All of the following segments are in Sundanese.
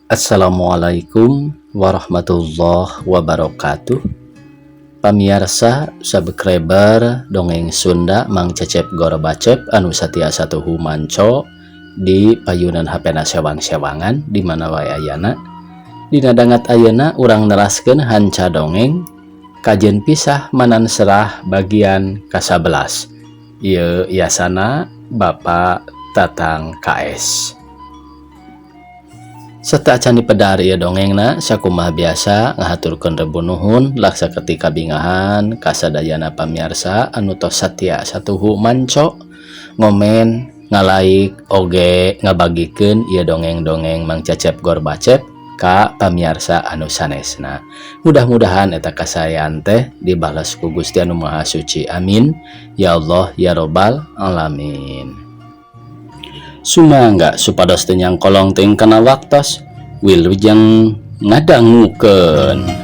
Assalamualaikum warahmatullahi wabarakatuh. Pamiarsa subscriber dongeng Sunda Mang Cecep Gorbacep anu satia satuhu manco di payunan HP na sewang-sewangan di mana wae ayana. Dina dangat ayeuna urang neraskeun hanca dongeng Kajen Pisah Manan Serah bagian ka-11. Ieu yasana Bapak Tatang KS. Serta acan dipedar ieu dongengna sakumaha biasa ngahaturkeun rebu nuhun laksa ketika bingahan kasadayana pamiarsa anu tos satia satuhu manco ngomen ngalaik oge ngabagikeun ieu dongeng-dongeng Mang Cecep Gorbacep ka pamiarsa anu sanesna. Mudah-mudahan eta kasaean teh dibales ku Gusti Anu Maha Suci. Amin ya Allah ya Robbal alamin. Sumangga supados teu nyangkolong teuing kana waktos wilujeng ngadangukeun.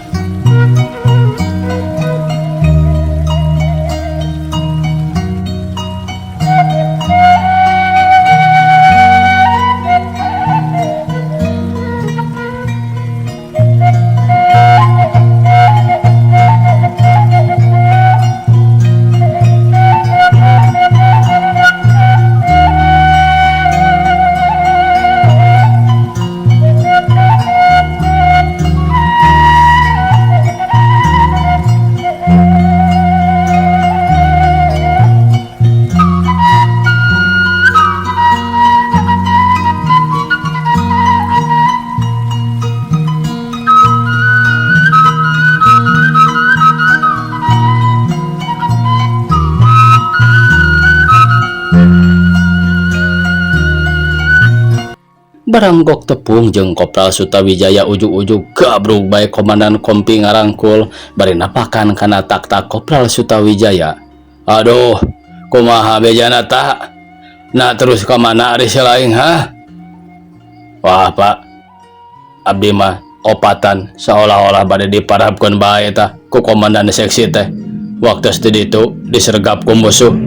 Baranggok tepung jeung Kopral Sutawijaya ujug-ujug gabrug bae komandan kompi ngarangkul bari napakan kana taktak Kopral Sutawijaya. Aduh, kumaha bejana ta? Nah terus ka mana ari lain ha? Wah Pak, abdi mah opatan seolah-olah bade diparabkeun bae tah ku komandan seksi teh. Waktu di ditu disergap ku musuh.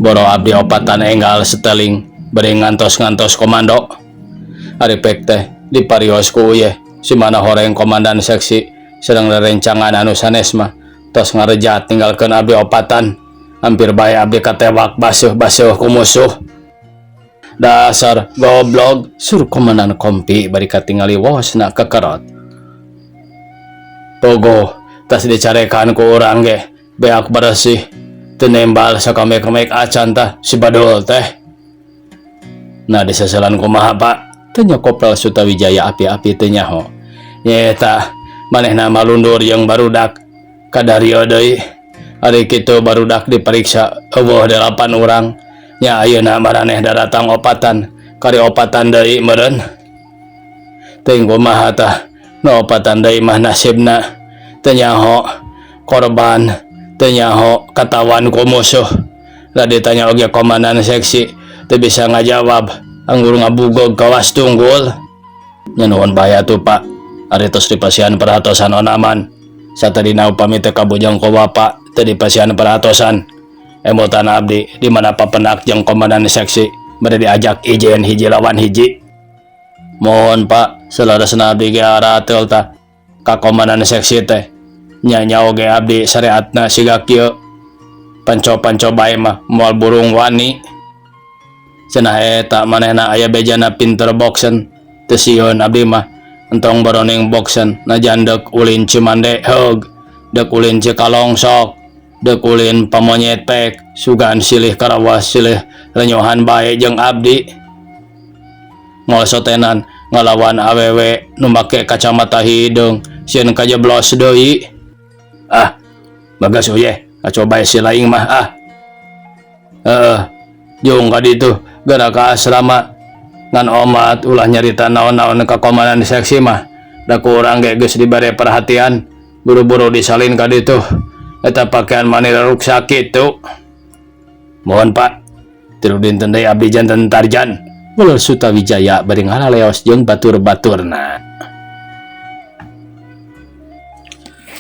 Boro abdi opatan enggal seteling bari ngantos-ngantos komando. Ari pek teh diparios ku uyeh si mana horeng komandan seksi sedang rerencangan anu sanes mah tos ngarejat tinggalkeun abdi opatan hampir bae abdi katewak basuh-basuh ku musuh. Dasar goblok sur komandan kompi bari katingali wosna kekerot. Pogo tas dicarekan ku urang ge beak beresih teu nembal sakamek-kamek acan tah si badul teh. Nah diseselan kumaha Pak? Tanya Kopral Sutawijaya api-api teu nyaho. Nyaeta manehna malundur jeung barudak kadario deui. Ari kitu barudak diperiksa eueuh 8 urang. Nya ayeuna maraneh daratang opatan, kari opatan deui meureun. Teuing kumaha tah, nu opatan deui mah nasibna teu nyaho korban, teu nyaho katawan ku musuh. Lah ditanya oge komandan seksi teu bisa ngajawab. Anggur ngabugog kawas tunggul. Nya nuhun bae atuh Pak. Ari tos dipasihan perhatosan onaman. Satadina upami teu kabujang ku bapa teu dipasihan perhatosan. Emotan abdi di mana papenak jeung komandan seksi bade diajak ijen hiji lawan hiji. Mohon Pak, saleresna abdi ge arateul tah ka komandan seksi teh. Nya nya oge abdi syariatna siga kieu. Panco-panco bae mah moal burung wani. Cenah eta manehna aya bejana pinter boxen teu sieun abdi mah entong boroning boxen najan deuk ulin Cimande heug deuk ulin Cikalong sok deuk ulin pamonyet pek sugan silih karawas silih renyohan bae jeung abdi. Ngolosotenan ngalawan awewe nu make kacamata hideung sieun kajeblos deui. Ah bagas uyeh ngaco bae si laing mah ah. Heeh jung ka ditu gara ka asrama ngan omat ulah nyarita naon-naon ka komandan seksi mah da ku urang ge geus dibere perhatian buru-buru disalin ka ditu eta pakaian mani ruksak kitu. Mohon Pak, tilu dinten deui abdi janten tarjan. Walau Sutawijaya bari ngalaleos jeung batur-baturna.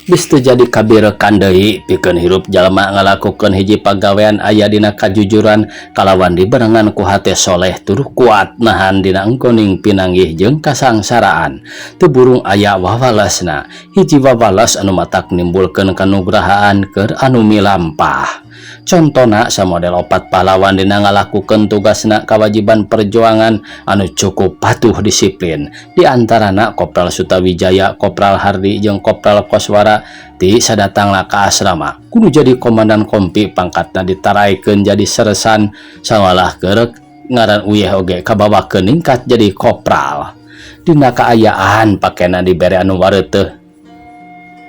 Geus teu jadi kabirekan deui pikeun hirup jalma ngalakukeun hiji pagawean aya dina kajujuran kalawan dibarengan ku hate soleh tur kuat nahan dina engkoning pinanggih jeung kasangsaraan. Teu burung aya wawalesna, hiji wawales anu matak nimbulkeun kanugrahaan keur anu milampah. Contona samodel opat pahlawan dina ngalakukeun tugasna kawajiban perjuangan anu cukup patuh disiplin. Di antarana Kopral Sutawijaya, Kopral Hardi jeung Kopral Koswara ti sadatangna ka asrama kudu jadi komandan kompi pangkatna ditaraikeun jadi sersan sawalah keur ngaran Uyeh oge kabawakeun ningkat jadi kopral. Dina kaayaan pakena dibere anu wareuteuh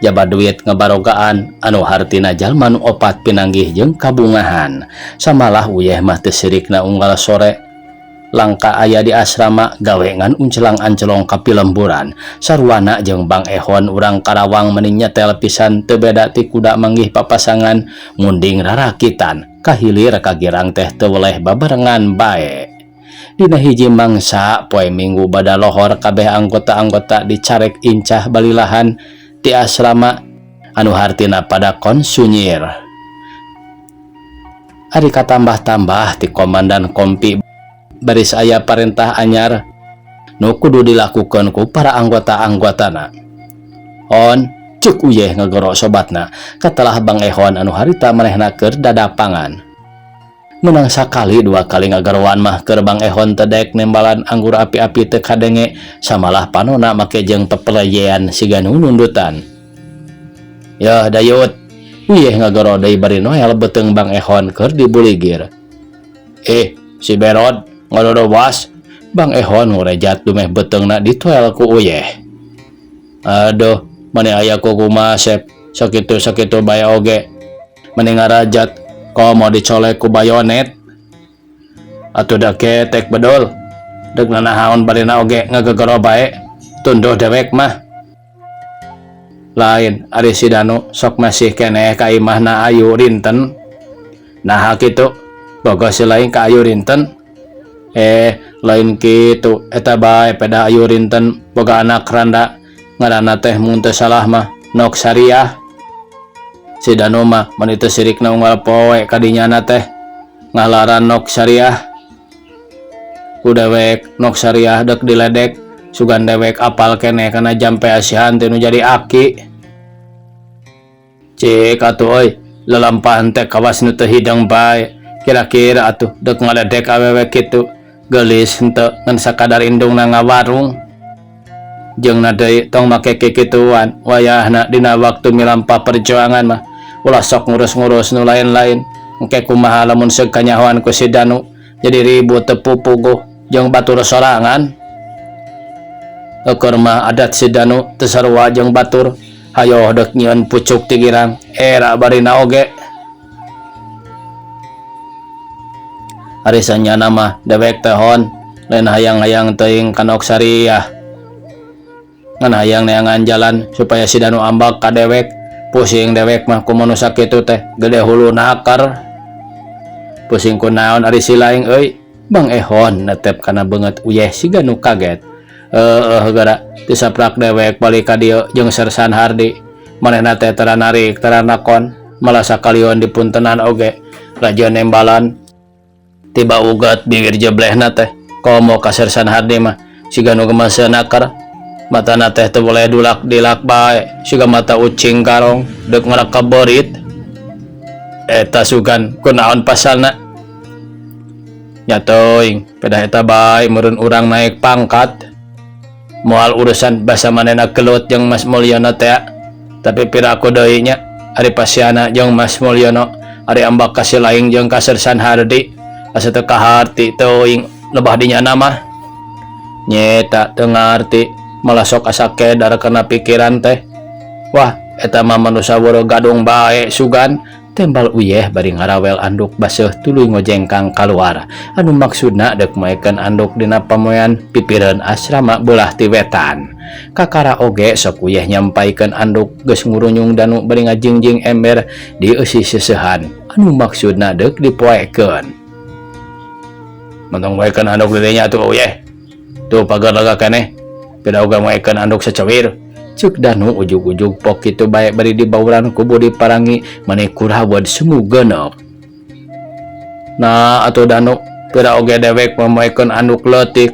jaba duit ngebarogaan anu hartina jalma nu opat pinanggih jeung kabungahan. Samalah Uyeh mah teu sirikna unggal sore langka aya di asrama gawe ngan uncelang-ancelong ka pilemburan. Sarwana jeung Bang Ehon urang Karawang meni nyetel pisan teu beda ti kuda manggih papasangan munding rarakitan kahilir ka girang teh teu weleh babarengan bae. Dina hiji mangsa poe Minggu bada lohor kabeh anggota-anggota dicarek incah balilahan di asrama anu hartina pada konsunyir. Ari katambah-tambah ti komandan kompi baris aya parentah anyar nu kudu dilakukeun ku para anggota-anggotana. On cek Uyeh ngegoro sobatna katelah Bang Ehon anu harita manehna keur dadapangan. Menang sakali dua kali ngagaroan mah keur Bang Ehon teu daek nembalan anggur api-api teu kadenge samalah panona make jeung pepeleyean siga nu nundutan. Yeuh dayut, Uyeh ngagoro deui bari noel beuteung Bang Ehon keur dibuligir. Si Berod ngadodowas. Bang Ehon ngurejat dumeh beuteungna ditoel ku Uyeh. Aduh, mani aya kumaha sep, sakitu-sakitu bae oge. Mani ngarajat komo dicolek ku bayonet. Atuh da ketek bedul. Deuk nanahaon barina oge ngagegero bae. Tunduh dewek mah. Lain ari si Danu sok masih keneh ka imahna Ayu Rinten. Naha kitu? Bogoh si lain ka Ayu Rinten. Lain kitu eta bae peda Ayu Rinten boga anak randa ngaranna teh mun teu salah mah Nok Sariah. Si Danu mah mun teu sirikna unggal poe ka dinyana teh ngalaran Nok Sariah. Ku dewek Nok Sariah deuk diledek sugan dewek apal keneh kana jampe asihan teh nu jadi aki. Cik atuh euy, lalampahan teh kawas nu teu hideng bae. Kira-kira atuh deuk ngaledek awewe kitu. Geulis henteu ngan sakadar indungna ngawarung. Jeung na deui tong make kikituan wayahna dina waktu milampah perjuangan mah ulah sok ngurus-ngurus nu lain-lain. Engke kumaha lamun seug kanyahoan ku si Danu jadi ribut teu pupuguh jeung batur sorangan. Eukeun mah adat si Danu teu sarua jeung batur. Hayoh deuk nyieun pucuk ti girang era barina oge. Ari sanyana mah dewek teh hon lain hayang-hayang teuing ka Nok Sariah. Ngan hayang neangan jalan supaya si Danu ambak ka dewek. Pusing dewek mah kumaha nu sakitu teh gede hulu nakar. Pusing ku naon ari si laing euy. Bang Ehon netep kana beungeut Uyeh siga nu kaget. Heueuh geura ti saprak dewek balik ka dieu jeung Sersan Hardi. Manehna teh tara narik tara nakon malah sakalion dipuntenan oge rajeun nembalan. Tiba ugat bibir jeblehna teh komo ka Sersan Hardi mah siga nu gemaseuh nakar. Matana teh teu boleh dulak-dilak bae siga mata ucing karong deuk ngaraka beurit. Eta sugan kunaon pasalna? Nya teuing pedah eta bae meureun urang naik pangkat. Moal urusan basa manehna gelut jeung Mas Mulyono teh. Tapi piraku deui nya ari pasiana jeung Mas Mulyono ari ambak ka si laing jeung ka Sersan Hardi. Asa teu kaharti teuing lebah dinyana mah. Nyeta teu ngarti malah sok asa kedar kana pikiran teh. Wah, eta mah manusa weureuh gadung bae sugan. Tembal Uyeh bari ngarawel anduk baseuh tuluy ngojengkang kaluar. Anu maksudna deuk maekeun anduk dina pamoean pipireun asrama beulah ti wetan. Kakara oge sok Uyeh nyampaikeun anduk geus ngurunyung Danu bari ngajingjing ember di eusi seuseuhan. Anu maksudna deuk dipoekeun. Mentong moekeun anduk di dinya atuh Uyeh. Tuh pagar lega keneh. Beda oge moekeun anduk secewir. Cek Danu ujug-ujug pok kitu bae bari dibauran ku Budi Parangi mani kurawed semu geuneup. Nah atuh Danu pira oge dewek mamoekeun anduk leutik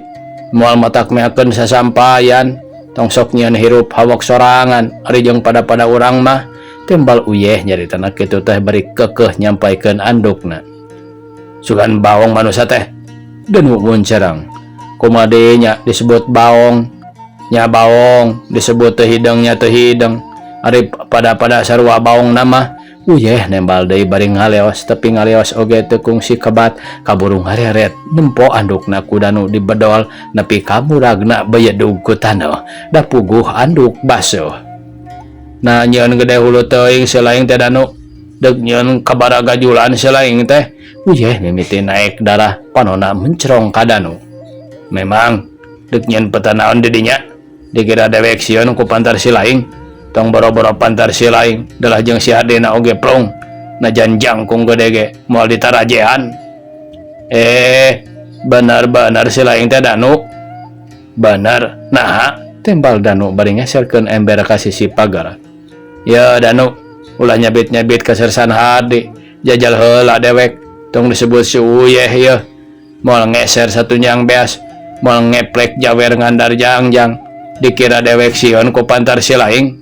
moal matak meakeun sasampayan tong sok nyieun hirup hawak sorangan ari jeung pada-pada urang mah timbal Uyeh nyaritana kitu teh bari keukeuh nyampaikeun andukna. Sugan baong manusa teh Danu muncereng. Kumaha deui nya disebut baong nya baong disebut teu hideng nya teu hideng ari pada-pada sarua baongna mah Uyeh nembal deui bari ngaleos tapi ngaleos oge teu kungsi kebat kaburu ngareret nempo andukna ku Danu dibedol nepi ka muragna beyedug ku taneuh da puguh anduk basuh. Nah nyieun gede hulu teuing silaing teh Danu deuk nyieun kabaragajulan silaing teh Uyeh mimiti naek darah panona mencerong ka Danu. Memang deuk nyieun peta naon di dinya dikira dewek sieun ku pantar silaing tong boro-boro pantar silaing delah jeung si hadena oge plong najan jangkung gede ge moal ditarajehan. Benar-benar silaing teh Danu bener naha tembal Danu bari ngeserkeun ember ka sisi pagar. Ya Danu ulah nyabit-nyabit kasersan hade jajal heula dewek tong disebut si Uyeh yeuh moal ngeser satunyang beas moal ngeplek jawer ngandar jangjang dikira dewek sieun ku pantar silaing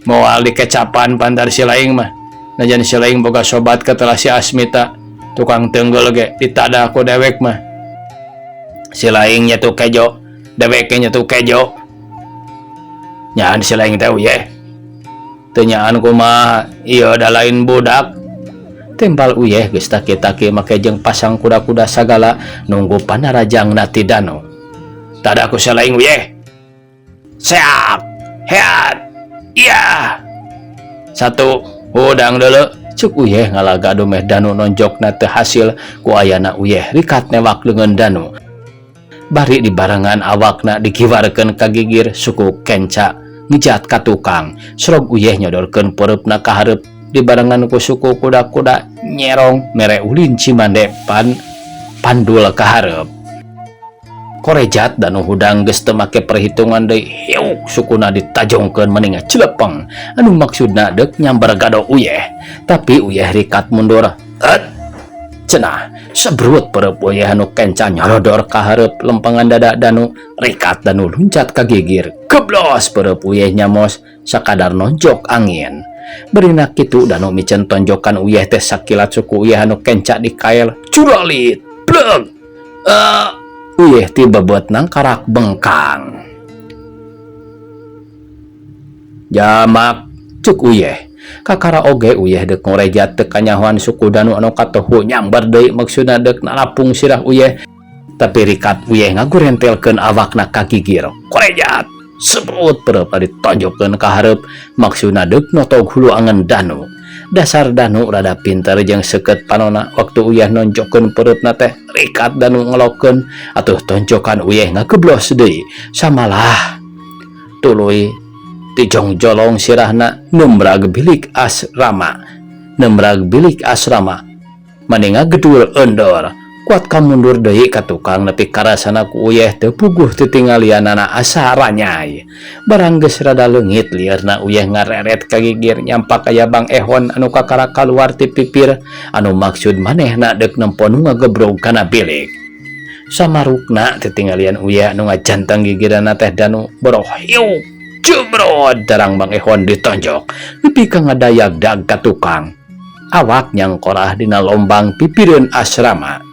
moal dikecapan pantar silaing mah najan silaing boga sobat katelah si Asmita tukang tenggel ge ditada ku dewek mah silaing nyetu kejo dewek ge nyetu kejo nyaan silaing teh Uyeh teu nyaan kumaha ieu da lain budak timbal Uyeh geus taki-taki make jeung pasang kuda-kuda sagala nunggu panarajangna ti Danu. Tada ku silaing Uyeh seak heat iya satu hudang deuleu cuk Uyeh ngalaga dumeh Danu nonjokna teu hasil ku ayana Uyeh rikat newak leungeun Danu bari dibarengan awakna dikiwarkeun ka gigir suku kenca ngejat ka tukang serog Uyeh nyodorkeun pereupna ka hareup dibarengan ku suku kuda-kuda nyerong mere ulin Cimande pandul ka hareup. Korejat Danu hudang geus teu make perhitungan deui hiuk sukuna ditajongkeun mending cilepeng anu maksudna deuk nyamber gado Uyeh tapi Uyeh rikat mundur et cenah sebrut pereup Uyeh anu kenca nyorodor ka hareup lempengan dada Danu rikat Danu luncat ka gigir geblos pereup Uyeh nyamos sakadar nonjok angin berina kitu Danu miceun tonjokan Uyeh teh sakilat suku Uyeh anu kenca dikael curalit pleng Uyeh tiba buat nangkarak bengkang. Jamak cuk Uyeh kakara oge Uyeh dek ngorejat teu kanyahoan suku Danu anu katohu nyamber deui maksudna dek nalapung sirah Uyeh tapi rikat Uyeh ngagurentelkeun awakna ka gigir korejat sebrut pereup ditonjokkeun ka hareup maksudna deuk notog hulu angen Danu. Dasar Danu rada pinter jeung seukeut panona waktu Uyeh nonjokkeun pereupna teh rikat Danu ngelokeun atuh tonjokan Uyeh ngageblos deui samalah tuluy tijongjolong sirahna nembrag bilik asrama nembrag bilik asrama mani ngagedul endor kuat ka mundur deui ka tukang nepi karasana ku Uyeh teu puguh titinggalianana asa ranyai barang geus rada leungit liurna Uyeh ngareret ka gigir nyampak aya Bang Ehon anu kakara kaluar ti pipir anu maksud manehna deuk nempo nu ngagebrog kana bilik samarukna titinggalian Uyeh anu ngajanteng gigirana teh Danu boroh hiuk jebrod darang Bang Ehon ditonjok nepi ka ngadayag-dag ka tukang awak nyangkorah dina lombang pipireun asrama.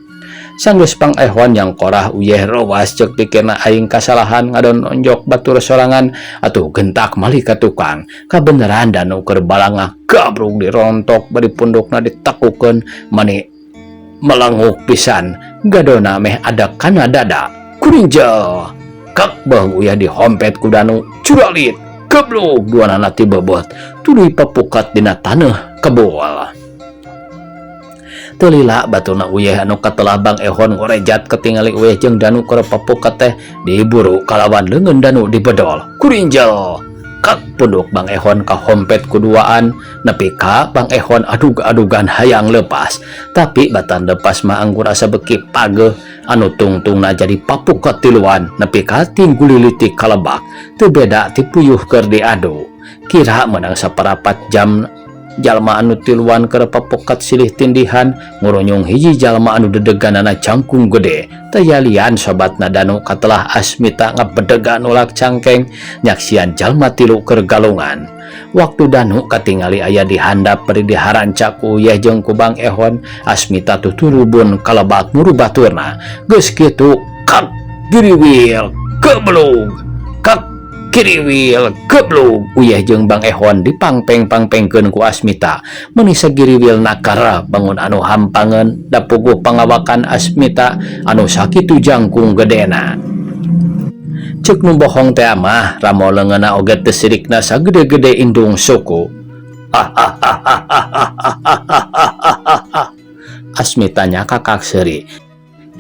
Sanggeus Bang Ehon nyangkorah Uyeh rowas ceuk pikirna aing kasalahan ngadon nonjok batur sorangan atuh gentak malih ka tukang kabeneran Danu keur balangah gabrug dirontok bari pundukna ditakukeun mani melenguk pisan gadona meh ada kana dada kurinjel kak bang Uyeh dihompet ku Danu curalit geblug duanana tibebot tuluy papukat dina taneuh kebol. Teu lila batuna Uyeh anu katelah Bang Ehon ngorejat ketingali Uyeh jeung Danu keur papukat teh diburu kalawan leungeun Danu dibedol kurinjel Kak punduk Bang Ehon kahompet ku duaan nepi ka Bang Ehon adug-adugan hayang lepas tapi batan lepas mah anggur asa beki pageh anu tungtungna jadi papuk katiluan nepi ka tinggulilitik kalebak teu beda ti puyuh keur diadu. Kira menang saparapat jam jalma anu tiluan keur papokat silih tindihan ngurunyung hiji jalma anu dedeganana jangkung gede tayalian sobatna Danu katelah Asmita ngabedega nulak cangkeng nyaksian jalma tilu keur galungan. Waktu Danu katingali aya di handap bari diharancak ku Uyeh jeung ku Bang Ehon, Asmita tuturubun kalebak muru baturna. Geus kitu kak giriwil keblug kak kiriwil geblug Uyeh jeung Bang Ehon dipangpeng-pangpengkeun ku Asmita meuni sagiriwil nakara bangun anu hampangeun da puguh pangawakan Asmita anu sakitu jangkung gedena. Ceuk nu bohong teh mah ramo leungeunna oge teu sirikna sagede-gede indung suku. Asmita nyakakak seuri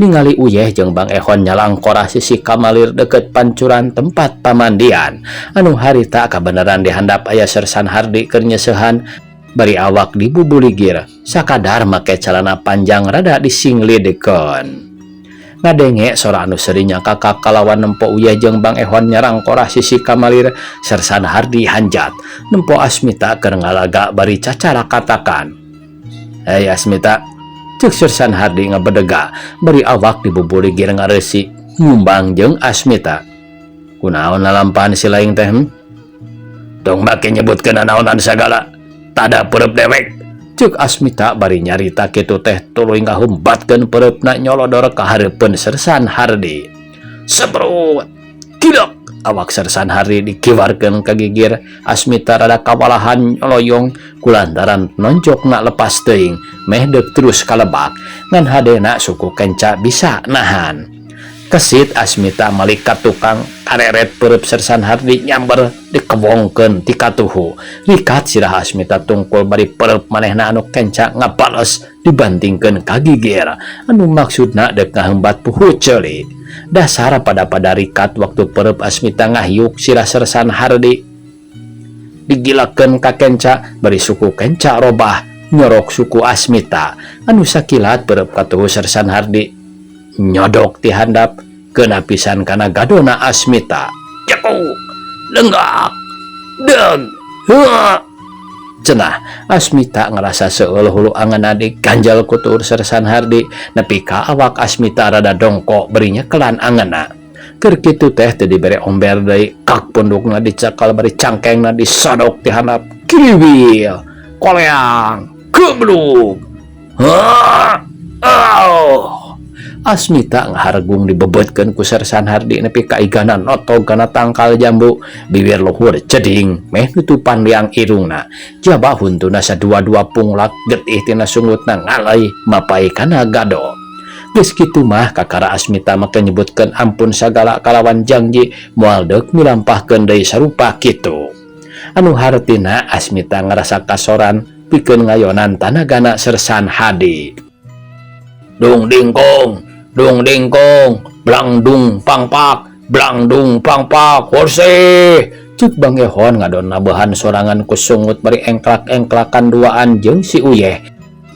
ningali Uyeh jeung Bang Ehon nyalangkorah sisi kamalir deket pancuran tempat pamandian anu harita kabeneran dihandap aya Sersan Hardi keur nyeusehan bari awak dibubuligir sakadar make calana panjang rada disinglidekeun. Ngadenge sora anu seuri nyakakak kalawan nempo Uyeh jeung Bang Ehon nyarangkorah sisi kamalir, Sersan Hardi hanjat nempo Asmita keur ngalaga bari cacarakatakan. "Hei Asmita," cek Sersan Hardi ngabedega bari awak dibubuligir ngareusi ngumbang jeung Asmita. "Kunaon lalampahan si laing teh? Tong make nyebutkeun nanaonan sagala, tada peureub dewek," cek Asmita bari nyarita kitu teh tuluy ngahumbatkeun peureupna nyolodor ka hareupeun Sersan Hardi. Sebrut tidak awak Sersan Hardi dikiwarkeun ka gigir. Asmita rada kawalahan nyoloyong kulantaran nonjokna lepas teuing meh deuk terus kalebak ngan hadena suku kenca bisa nahan. Kesit Asmita malik ka tukang kareret peureub Sersan Hardi nyamber dikewongkeun ti katuhu. Rikat sirah Asmita tungkul bari peureub manehna anu kenca ngabales dibantingkeun ka gigir anu maksudna deuk ngahembat puhu ceuli. Dasar pada-pada rikat waktu peureub Asmita ngahiuk sirah Sersan Hardi digilakeun ka kenca bari suku kenca robah nyorok suku Asmita anu sakilat peureub katuhu Sersan Hardi nyodok ti handap kena pisan kana gadona Asmita. Cekuk lenggak deg heuh cenah. Asmita ngerasa seueul hulu angeunna diganjel ku tuur Sersan Hardi nepi ka awak Asmita rada dongkok bari nyekelan angeunna. Keur kitu teh teu dibere omber deui kak pundukna dicekal bari cangkengna disodok ti handap kiriwil koleang geblug. Heuh oh. Asmita ngahargung dibebetkeun ku Sersan Hardi nepi ka igana notog kana tangkal jambu, bibir luhur ceding meh nutupan liang irungna jaba huntuna sadua-dua punglak getih tina sungutna ngalai mapai kana gado. Geus kitu mah kakara Asmita make nyebutkeun ampun sagala kalawan janji moal deuk milampahkeun deui sarupa kitu anu hartina Asmita ngarasa kasoran pikeun ngayonan tanagana Sersan Hadi. Dung dingkong dung dingkong blang dung pangpak blang dung pangpak horse cek Bang Ehon ngadon nabehan sorangan ku sungut bari engklak-engklakan duaan jeung si Uyeh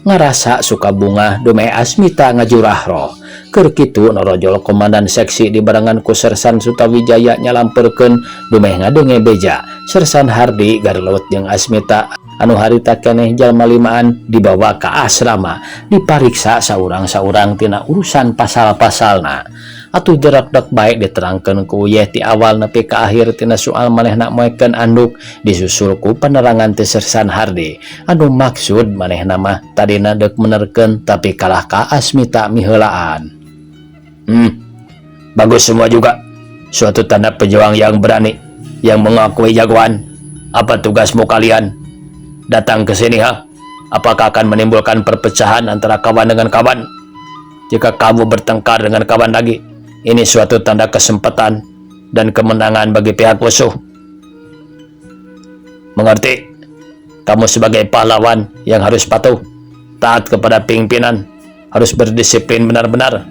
ngarasa suka bunga dumeh Asmita ngajurah roh. Keur kitu norojol komandan seksi dibarengan ku Sersan Sutawijaya nyalamperkeun dumeh ngadenge beja Sersan Hardi garlewet jeung Asmita anu harita keneh jalma limaan dibawa ka asrama dipariksa saurang-saurang tina urusan pasal-pasalna. Atuh jerak-dek bae diterangkeun ku Uyeh ti awal nepi ka akhir tina soal manehna moekeun anduk disusul ku penerangan ti Sersan Hardi anu maksud manehna mah tadina deuk menerkeun tapi kalah ka Asmita miheulaan. Bagus semua juga. Suatu tanda pejuang yang berani, yang mengakui jagoan. Apa tugasmu kalian? Datang ke sini, ha? Apakah akan menimbulkan perpecahan antara kawan dengan kawan? Jika kamu bertengkar dengan kawan lagi, ini suatu tanda kesempatan dan kemenangan bagi pihak musuh. Mengerti? Kamu sebagai pahlawan yang harus patuh, taat kepada pimpinan, harus berdisiplin benar-benar.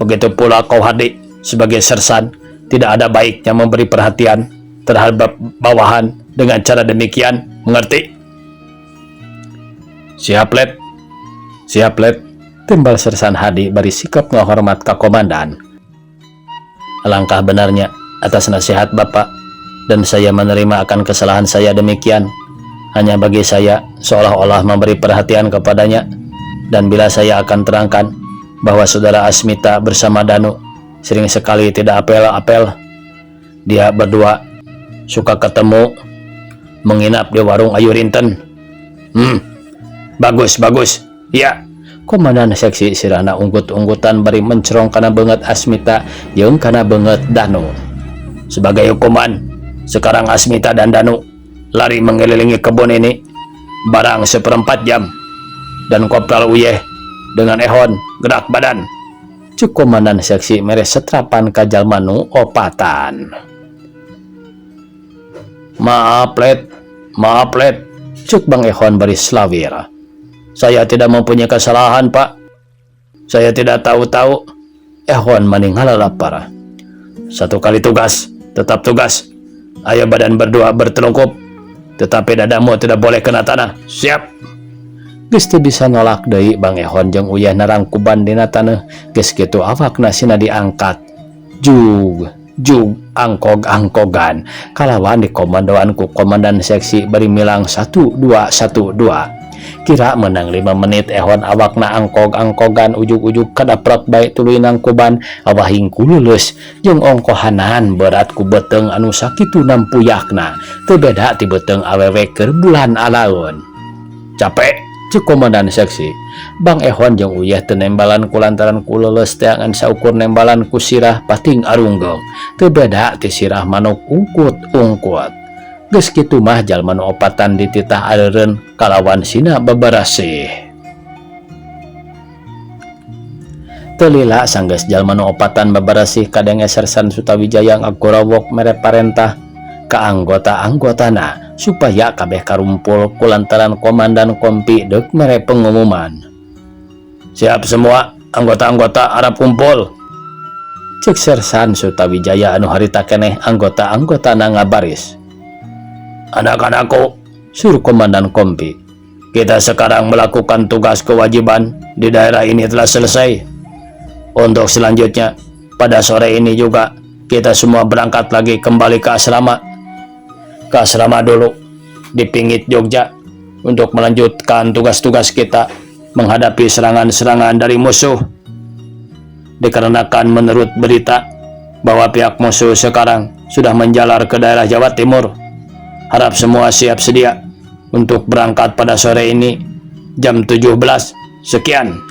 Begitu pula kau Hadi, sebagai sersan, tidak ada baiknya memberi perhatian Terhadap bawahan dengan cara demikian, mengerti? Siap, Let. Siap, Let. Timbal Sersan Hadi bari sikap ngahormat ka komandan. Alangkah benarnya atas nasihat Bapak dan saya menerima akan kesalahan saya demikian. Hanya bagi saya seolah-olah memberi perhatian kepadanya dan bila saya akan terangkan bahwa saudara Asmita bersama Danu sering sekali tidak apel-apel. Dia berdua suka ketemu menginap di warung Ayu Rinten. Bagus, bagus. Ya. Komandan seksi sirahna unggut-unggutan bari mencerong kana beungeut Asmita jeung kana beungeut Danu. Sebagai hukuman, sekarang Asmita dan Danu lari mengelilingi kebun ini barang seperempat jam dan Kopral Uyeh dengan Ehon gerak badan. Cek komandan seksi mere setrapan ka jalma nu opatan. Maaf, Let, maaf, Let, cek Bang Ehon bari selawir. Saya tidak mempunyai kesalahan, Pak. Saya tidak tahu-tahu. Ehon maning halalapar. Satu kali tugas, tetap tugas. Ayo badan berdua bertelungkup. Tetapi dadamu tidak boleh kena tanah. Siap. Geus teu bisa nolak deui, Bang Ehon jeung Uyah narangkuban dina taneuh. Geus kitu awakna sina diangkat. Jug, jug angkog-angkogan kalawan dikomandoan ku komandan seksi bari milang 1 2 1 2. Kira menang 5 menit Ehon awakna angkog-angkogan ujug-ujug kadaprak bae tuluy nangkuban awah hingku leuleus jeung ongkohanan berat ku beuteung anu sakitu nampuyakna, teu beda ti beuteung awewe keur bulan alaun. Capek? Cek komandan seksi. Bang Ehon jeung Uyah teu nembalan kulantaran ku leuleus teh, ngan saukur nembalan ku sirah pating arunggong, teu beda ti sirah manuk ungkut-ungkut. Geus kitu mah jalma nu opatan dititah areureun kalawan sina babarasih. Teu lila sanggeus jalma nu opatan babarasih, kadenge Sersan Sutawijaya ngagorawok mere parentah ka anggota-anggotana supaya kabeh karumpul kulantaran komandan kompi deuk mere pengumuman. Siap semua, anggota-anggota harap kumpul. Cek Sersan Sutawijaya anu harita keneh anggota-anggotana ngabaris. Anak-anakku, suruh komandan kompi. Kita sekarang melakukan tugas kewajiban di daerah ini telah selesai. Untuk selanjutnya, pada sore ini juga kita semua berangkat lagi kembali ke asrama. Ke asrama dulu di Pingit, Jogja, untuk melanjutkan tugas-tugas kita menghadapi serangan-serangan dari musuh. Dikarenakan menurut berita bahwa pihak musuh sekarang sudah menjalar ke daerah Jawa Timur. Harap semua siap sedia untuk berangkat pada sore ini jam 17 sekian.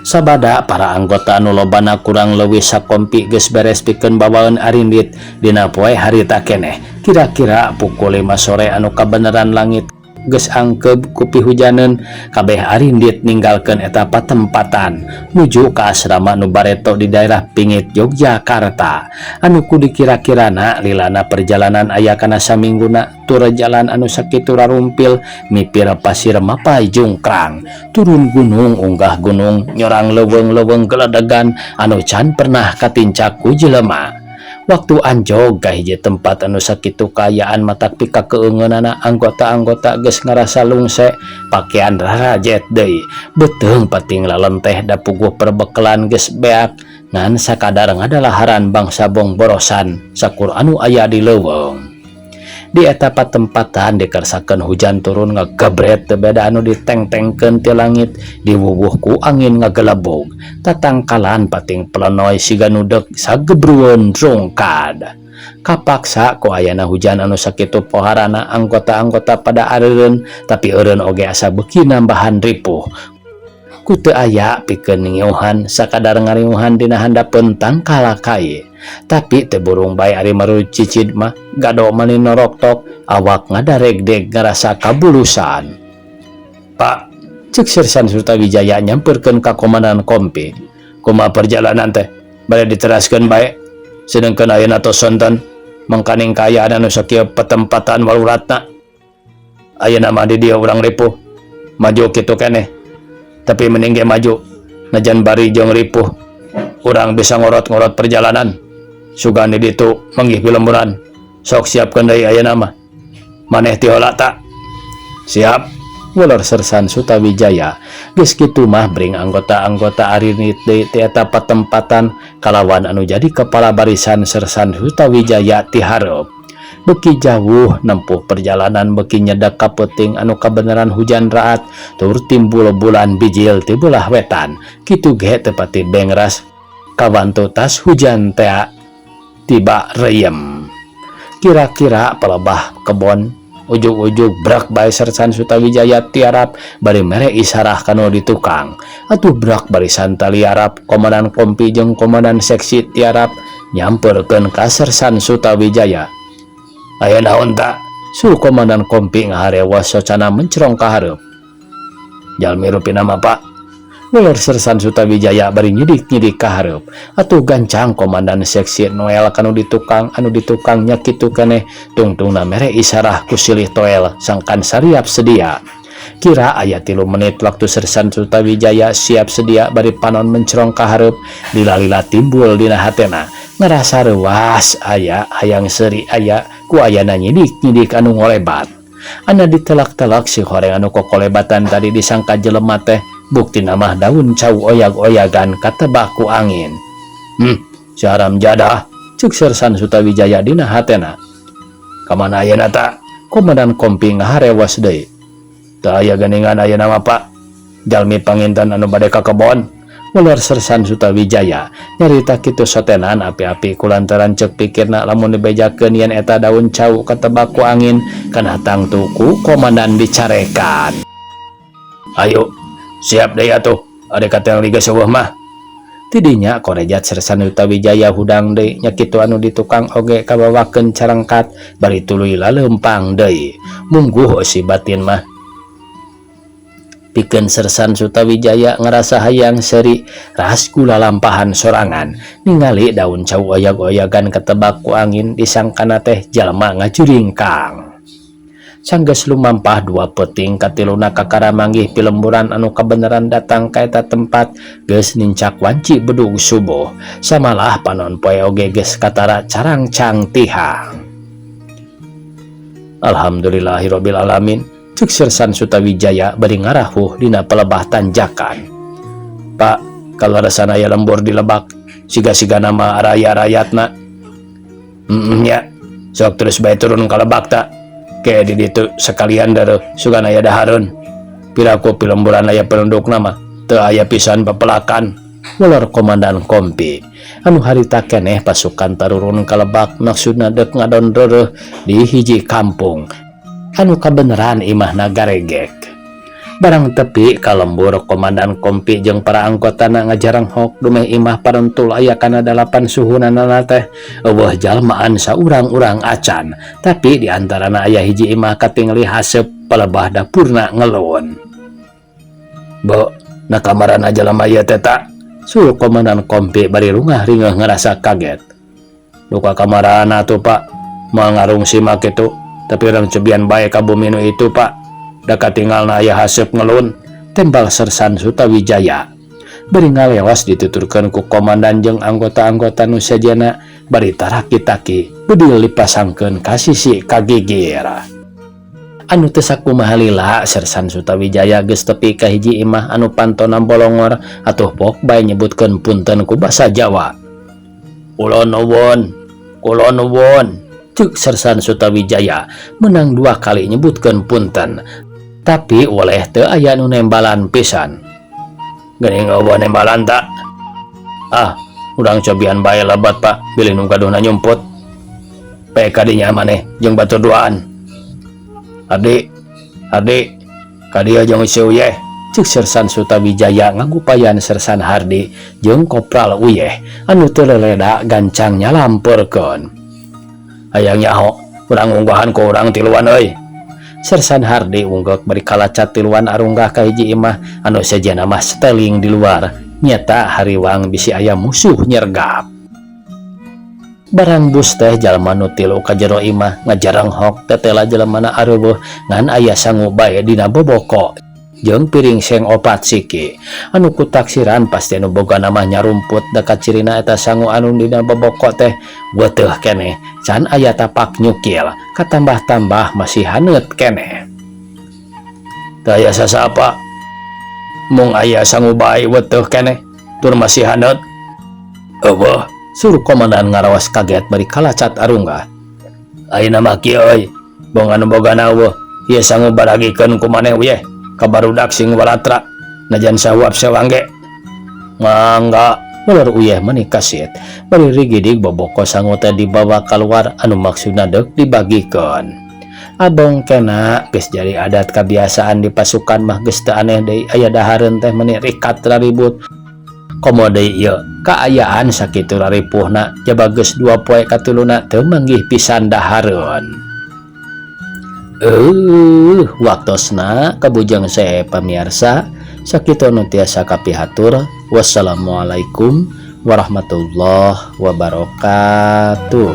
Sabada para anggota anu lobana kurang leuwih sakompi geus beres pikeun bawaeun arindit dina poe harita keneh. Kira-kira pukul 5 sore anu kabeneran langit geus angkeub ku pihujaneun, kabeh arindit ninggalkeun eta patempatan nuju ka asrama nu bareto di daerah Pingit, Yogyakarta, anu ku dikira-kirana lilana perjalanan aya kana samingguna tur jalan anu sakitu rarumpil, mipir pasir mapay jungkrang, turun gunung unggah gunung, nyorang leuweung-leuweung geledegan anu can pernah katincak ku jelema. Waktu anjog ka hiji tempat anu sakitu kaayaan matak pikakeungeunana, anggota-anggota geus ngarasa lungse, pakaian rarajet deui, beuteung pating lalenteh da puguh perbekelan geus beak ngan sakadar ngadalaharan bangsa bongborosan sakur anu aya di leuweung. Di eta patempatan dikersakeun hujan turun ngagebret, teu beda anu ditengtengkeun ti langit, diwuwuh ku angin ngagelebog, tatangkalan pating plenoy siga nu deuk sagebrueun rungkad. Kapaksa ku ayana hujan anu sakitu poharana, anggota-anggota pada areureun, tapi eureun oge asa beuki nambahan ripuh ku teu aya pikeun ngiuhan, sakadar ngariuhan dina handapeun tangkal kai, tapi teu burung bae ari marucicid mah gado mani noroktok, awak ngadaregdeg ngarasa kabulusan. Pak, cek Sersan Sutawijaya nyamperkeun ka komandan kompi, kumaha perjalanan teh, bade diteraskeun bae? Sedengkeun ayeuna tos sonten mangkaning kaayaan anu sakieu patempatan waluratna. Ayeuna mah di dieu urang ripuh maju kitu keneh, tapi mending ge maju najan bari jeung ripuh, urang bisa ngorot-ngorot perjalanan. Sugan di ditu manggih pilemburan. Sok siapkeun deui ayeuna mah. Maneh ti heula ta. Siap. Welor Sersan Sutawijaya. Geus kitu mah bring anggota-anggota arinit deui ti eta patempatan kalawan anu jadi kepala barisan Sersan Sutawijaya ti hareup. Beki jauh nempuh perjalanan beki nyedek ka peuting anu kabeneran hujan raat tur timbul bulan bijil ti beulah wetan. Kitu ge teu pati bengras kawantu tas hujan tea tiba reyem. Kira-kira pelebah kebon ujug-ujug brak bae Sersan Sutawijaya tiarap bari mere isarah kanu di tukang. Atuh brak barisan taliarap komandan kompi jeung komandan seksi tiarap nyamperkeun ka Sersan Sutawijaya. Aya naon ta? Suruh komandan kompi ngaharewas socana mencerong ka hareup. Jalmi rupina mah, Pak. Welor Sersan Sutawijaya bari nyidik-nyidik ka hareup. Atuh gancang komandan seksi Noel kanu di tukang, anu di tukangnya kitu keneh tungtungna mere isarah ku silih toel sangkan sariap sedia. Kira aya 3 menit waktu Sersan Sutawijaya siap sedia bari panon mencerong ka hareup, lila-lila timbul dina hatena ngerasa reuas aya hayang seuri aya ku ayana nyidik-nyidik anu ngolebat. Ana ditelak-telak si horeng anu kokolebatan tadi disangka jelema teh, buktina mah daun cau oyag-oyagan katebak ku angin. Si haram jadah, cek Sersan Sutawijaya dina hatena. Kamana ayeuna ta? Komandan kompi ngaharewas deui. Teu aya geuningan ayeuna mah, Pak. Jalmi panginten anu bade ka kebon. Welor Sersan Sutawijaya nyarita kitu sotenan api-api kulantaran cek pikirna lamun dibejakeun yen eta daun cau katebak ku angin kana tangtu ku komandan dicarekan. Ayo, siap deui atuh, ari katingali geus eueuh mah. Tidinya korejat Sersan Sutawijaya hudang deui nya kitu anu di tukang oge kabawakeun carengkat bari tuluy laleumpang deui. Mungguh eusi batin mah. Pikeun Sersan Sutawijaya ngerasa hayang seuri ras gula lampahan sorangan ningali daun cau oyag-oyagan ketebak ku angin disangkana teh jalma ngajuringkang. Sanggeus lumampah 2 peuting katiluna kakara manggih pilemburan anu kabeneran datang ka eta tempat geus nincak wanci bedug subuh. Samalah panon poe oge geus katara carangcang tihang. Alhamdulillahirabbil alamin. Cek Sersan Sutawijaya bari ngarahuh dina pelebah tanjakan. Pak, kalau rasana aya lembur di lebak, siga-siga nama araya-rayatna. Nya, sok terus bae turun ka lebak ta. Ke di ditu sekalian dareuh sugan aya dahareun. Piraku pilemburan aya penduduk nama, teu aya pisan pepelakan. Welor komandan kompi. Anu harita keneh pasukan tarurun ka lebak maksudna deuk ngadon reureuh di hiji kampung. Anu kabeneran imahna garegek. Barang tepi ka lembur komandan kompi jeung para anggotana ngajaranghok dumeh imah parentul aya kana 8 suhunanana teh eueuh jalmaan saurang-urang acan, tapi di antarana aya hiji imah katingali haseup palebah dapurna ngelun. Bo, na kamarana jalma ieu teh ta? Suruh komandan kompi bari rungah ringeuh ngerasa kaget. Duka kamarana tuh, Pak, moal ngarungsi mah kitu. Tapi orang cebian bae ka bumi nu itu, Pak. Da katinggalna aya haseup ngelun, tembal Sersan Sutawijaya. Bari ngalewas dituturkeun ku komandan jeung anggota-anggota nu sejenna bari taraki-taki bedil dipasangkeun ka sisi kagigir. Anu teu sakumaha lila Sersan Sutawijaya geus tepi ka hiji imah anu pantona bolongor atuh pok bae nyebutkeun punten ku basa Jawa. Kula nuwun, kula nuwun. Cek Sersan Sutawijaya menang 2 kali nyebutkeun punten. Tapi oleh teu aya nu nembalan pisan. Geuning eueuh nembalan ta? Ah, urang cobian bae lebat, Pak, bilih nu gaduhna nyumput. Pe kadinya maneh jeung batur duaan. Adi, Adi, kadieu jeung si Uyeh. Cek Sersan Sutawijaya ngagupayan Sersan Hardi jeung Kopral Uyeh anu teu leleda gancang nyalampeurkeun. Hayang nyaho, urang unggahan ku urang tiluan euy. Sersan Hardi unggek bari kalacat tiluan arunggah ka hiji imah anu sejenna mah seteling di luar. Nyata hariwang bisi aya musuh nyergap. Barang bus teh jalma nu tilu ka jero imah ngajarenghok tetela jelemana areuweuh ngan aya sangu bae dina boboko. Jeung piring seng opat siki. Anu kutaksiran pasti anu bogana mah nyarumput da kacirina eta sangu anu dina boboko teh weuteuh keneh can aya tapak nyukil katambah-tambah masih haneut keneh. Teu aya sasapa mung aya sangu bae weuteuh keneh tur masih haneut. Eueuh, suruh komandan ngaraos kaget bari kalacat arunggah. Ayeuna mah kieu euy, bong anu bogana eueuh, ieu sangu baragikeun ku maneh uyeh ka barudak sing walatra najan sahuap sewang ge. Mangga, ular uyeh meni kasit bari rigidig boboko sangu teh dibawa kaluar anu maksudna deuk dibagikeun. Abong kena geus jadi adat kabiasaan di pasukan mah geus teu aneh deui aya dahareun teh meni rikat raribut. Komo deui ieu kaayaan sakitu raripuhna jaba geus dua poe katuluna teu manggih pisan dahareun. Waktosna kabujeng sae pamiarsa sakitu nu tiasa kapihatur. Wassalamualaikum warahmatullahi wabarakatuh.